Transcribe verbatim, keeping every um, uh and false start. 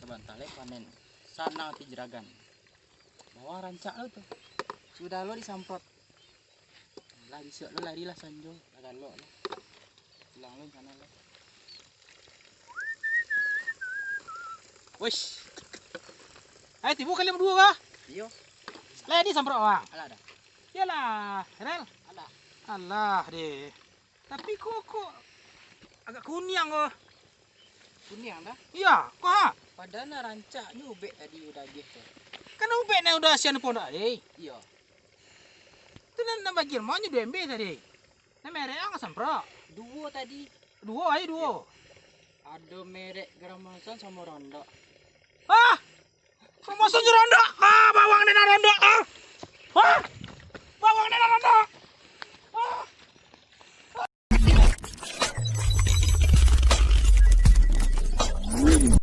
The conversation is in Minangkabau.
Sabanta lai panen. Sanang ati juragan. Bawang rancak lo tu. Sudah lo disamprot. Lah bisuak lo lari lah sanjo. Lah galok lah. Pulang lo sana lah. Wis. Ai tibo kalian baduo kah? Iyo. Lah disamprot bawang. Alah dah. Iyolah, Rel. Alah. Alah deh. Tapi kok, kok agak kuniang ko. Kuniang dah? Iyo, kok ha? Padahal nak rancak nyo ubek tadi udah abih tu. Kan ubek nak udah sian pun dah, eh. Iyo. Tu nak, nak bagian mah nyo duo ember tadi. Nak merek ang samprot. Duo tadi. Duo ai duo. Ado merek Gramasan samo Ronda. Ah! Gramasan jo Ronda. Ah, bawang ni nak Ronda. Ah!